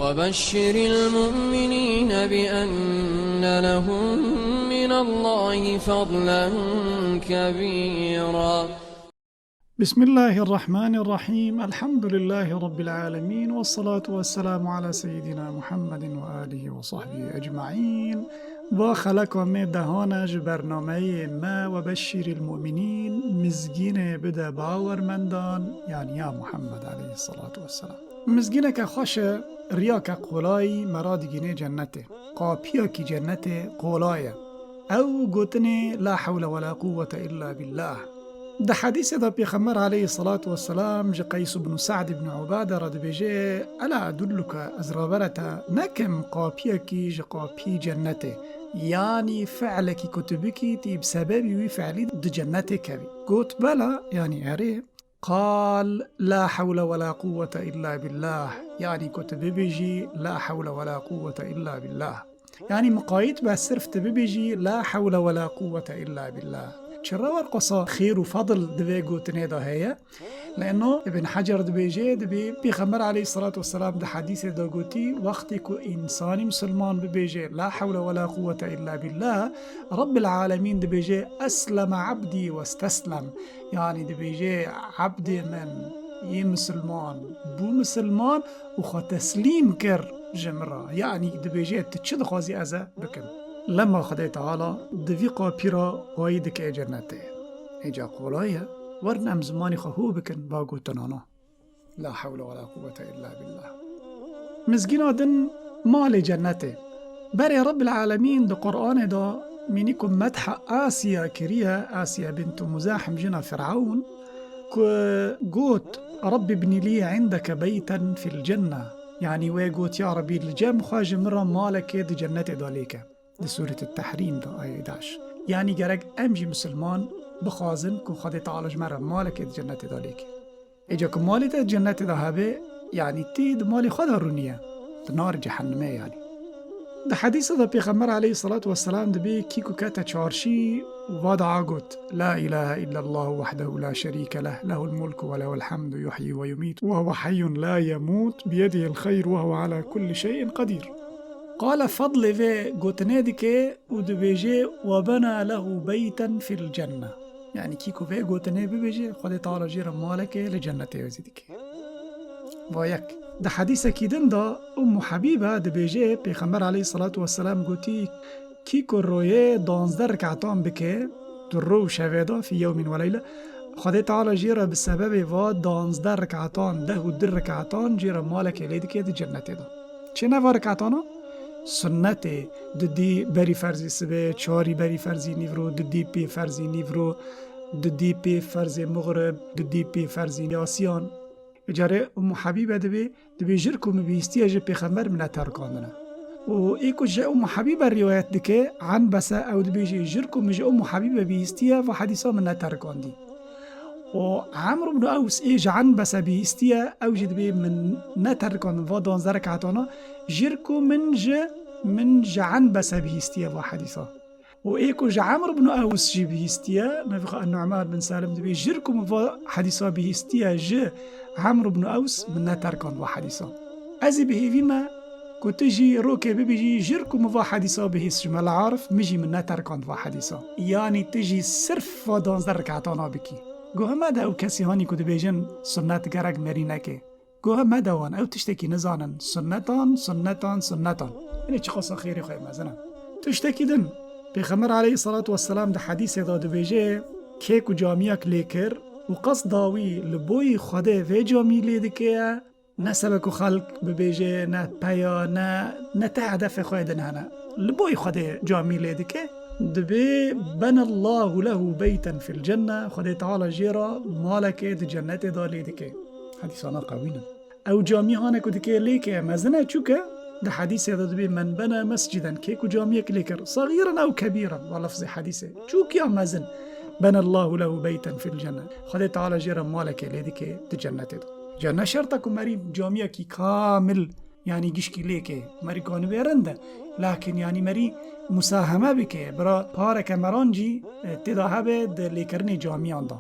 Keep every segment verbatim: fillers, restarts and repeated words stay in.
وبشر المؤمنين بأن لهم من الله فضلا كبيرا. بسم الله الرحمن الرحيم. الحمد لله رب العالمين، والصلاة والسلام على سيدنا محمد وآله وصحبه أجمعين. Ba xeleka me dehan e ji bernameyê me Webeşşîrîl Mu'minîn, mizgînê bide bawermendan, yanî ya Muhammed aleyhisselatu vesselam. Mizgîneke xweş e, riyake qolayî me ra digînê cennetê. Qapiyakî cennetê qolay e. Ew gotinê la hewle we la quwwete illa billah. Di hedîsê de Pêxember aleyhisselatu vesselam ji Qeys ibn Sa'd ibn Ubade re dibêje, Ela edulluke, ez rabere te nekim qapiyekî ji qapî cennetê? Yanî fi'lekî ku tu bikî, tî bi sebebî wî fi'lî di cennetê kevî. Got, Bela, yanî erê. Qal, La hewle we la quwwete illa billah. Yanî ku tu bibêjî, La hewle we la quwwete illa billah. Yanî miqayît be sirf tu bibêjî, La hewle we la quwwete illa billah. Çira werqasa xêr û fedl di vê gotinê de heye? Leno Ibn Hecer dibêje, dibê Pêxember aleyhisselatu vesselam di hedîsê de gotî, wextê ku însanî misilman bibêje, La hewle we la quwwete illa billah, Rabbil alemîn dibêje, Esleme abdî westeslem. Yanî dibêje, Ebdê min yê misilman bû misilman û xwe teslîm kir ji min re. Yanî dibêje, Tu çi dixwazî ez ê bikim? Lema Xwedê Teala di vî qapî re wayî dike cennetê. Êca qolay e, werin em zimanê xwe hû bikin va gotinana. La hewle we la quwwete illa billah. Mizgîna din malê cennetê. Berê Rabbil alemîn di Qur'anê de mînî ku medha Asiya kiriye, Asiya bintu Muzahim jina Firavun, ku got, Rabbi bni lî indeke beyten fil cenne. Yanî wê got, Ya Rebî, li cem xwe ji min re malekê di cennetê de lêke. Di Sûret Tehrîm de ayê daş. Yanî gerek em jî misilman bixwazin ku Xwedê Teala ji me re malekê di cennetê de lêke. Êca ku malê te cennetê de hebe, yanî tî di malê xwe de rûnî ye. Di nar cehennemê yanî. Di hedîsa de Pêxember aleyhisselatu vesselam dibê, kî ku kete çarşî û va dua got, La ilahe illallahu wahdehu la şerîke leh, lehul mulku ve lehul hemdu, yuhyi ve yumît, ve huve heyyun la yemût, biyedihil xeyr ve huve ala kulli şeyin qedîr. Qale fedlê vê gotinê dike û dibêje, Ve bena lehu beyten fil cenne. Yanî kî ku vê gotinê bibêje, Xwedê Teala jê re malekê li cennetê wezî dike. Va yek. Di hedîsekî din de Ummu Habîbe dibêje, Pêxember aleyhisselatu vesselam gotî, Kî ku royê danzdeh riketan bike, di ro û şevê de, fî yewmin ve leyla, Xwedê Teala jê re bi sebebê va danzdeh riketan, deh û du riketan jê re malekê lê dike di cennetê de. Çêne va riketana? Sunnetê, dudî berî ferzî sibê, çarî berî ferzî nîvro, dudî pê ferzî nîvro, dudî pê ferzê muxrib, dudî pê ferzî yasiyan. Carê Ummu Habîbe dibê, dibê jir ku min bihîstiye ji Pêxember min neterikandine. Û ê ku ji Ummu Habîbe rîwayet dike, Enbese, ew dibêje, jir ku min ji Ummu Habîbe bihîstiye, va hedîsa min neterikandî. Û Emr ibn Ews ê ji Enbese bihîstiye, ew jî dibê min neterikandin va danzdeh rekatana, jir ku min ji, min ji Enbese bihîstiye va hedîsa. Û ê ku ji Emr ibn Ews jî bihîstiye, nevî xwe Nu'man bin Salim dibê, jir ku min va hedîsa bihîstiye ji Emr ibn Ews, min neterikand va hedîsa. Ez ê bi hêvî me ku tu jî rokê bibêjî, jir ku min va hedîsa bihîst ji Mela Arif, min jî min neterikand va hedîsa. Yanî tu jî sirf va danzdeh rekatana bikî. Goha mede ew kesî hanî ku dibêjin sunnet gerek merî neke. Goha mede wan, ew tiştekî nizanin. Sunnetan, sunnetan, sunnetan. Hinê çiqasa xêrê xwe mezin e. Tiştekî din, Pêxember aleyhisselatu vesselam di hedîsê de dibêje, kê ku camiyek lê kir û qesda wî li boyî Xwedê vê camî lê dike, ne sebe ku xelk bibêje, ne peya, ne, ne te hedefê xwe din hene. Li boyî Xwedê camî lê dike, dibê benallahu lehu beyten fil cenne, Xwedê Teala jê re malekê di cennetê de lê dike. Hedîsana qewî ne. Ew camî hane ku dike lêke mezin e, çûke di hedîsê de dibê men bena mesciden, kê ku camiyek lê kir, sagiran ew kebiran, wa lafzê hedîsê, çûk ya mezin, benallahu lehu beyten fil cenne. Xwedê Teala jê re malekê lê dike di cennetê de. Ca ne şert e ku merî camiyekî kamil, yanî gişkî lêke, merî kanibê rind e. Lakin yanî merî musaheme bike, bira pareke meran jî, e, tê de hebe di lêkirinê camiyan de.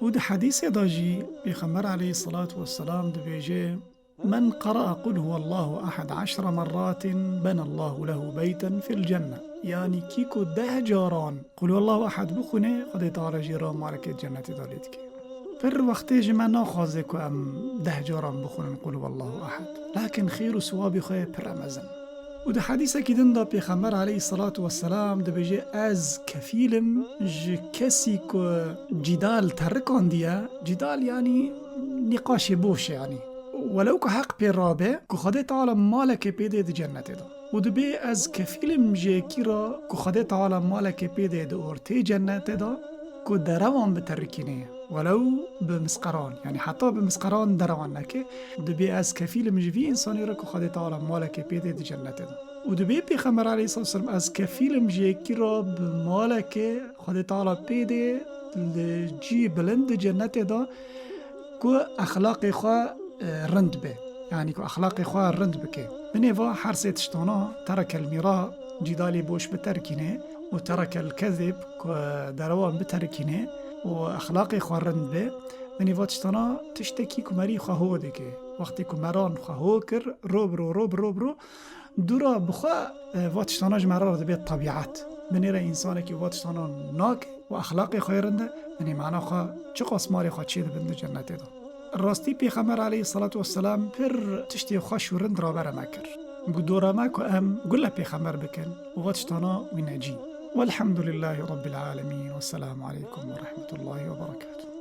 Û di hedîsê de jî Pêxember aleyhisselatu vesselam dibêje, من قرأ قل هو الله أحد عشر مرات بنى الله له بيتا في الجنة. Yani kî ku deh caran Qul huwallahu ehad bixwîne, Xwedê Teala jê re malekê cennetê de lê dike. Pir wextê ji me naxwaze ku em deh caran bixwînin Qul huwallahu ehad. Lakin xêr û siwabî xwe yê pir e mezin. Û di hedîsekî din de Pêxember aleyhisselatu vesselam dibêje, ez kefîl im ji kesî ku cîdal terrikandiye, cîdal yanî nîqaşê boş e yanî. Welew ku heq pê rabe, ku Xwedê Teala malekê pê dê di cennetê de. Û dibê ez kefîl im ji yekî re ku Xwedê Teala malekê pê dê di ortê cennetê de, ku derewan biterikîne. Welew bi misqeran, yanî heta bi misqeran derewan neke, dibê ez kefîl im ji vî însanê re ku Xwedê Teala malekê pê dê di cennetê de. Û dibê Pêxember aleyhisselam, ez kefîl im ji yekî re bi malekê Xwedê Teala pê dê li cî bilind di cennetê de ku exlaqê xwe, e, rind be. Yanî ku exlaqê xwe rind bike. Binê va her sê tiştana, terekel mîra, cîdalê boş biterkîne û terekel kezib, ku derewan biterkîne û exlaqê xwe rind be. Binê va tiştana tiştekî ku merî xwe ho dike. Wextê ku meran xwe ho kir, ro bi ro, ro bi ro bi ro, dûra bi xwe, e, va tiştana ji me re dibe tebîet. Binê re însanekî va tiştana nake û exlaqê xwe yê rind e, binê mana xwe çiqas malê xwe çê dibin di cennetê de. Rastî Pêxember aleyhisselatu vesselam pir tiştê xweş û rind ravere me kir. Got dora me ku em gule Pêxember bikin û va tiştana wî necî. Welhamdulillahî Rabbil alemin. Wesselamu aleykum ve rahmetullahi ve berekatuhu.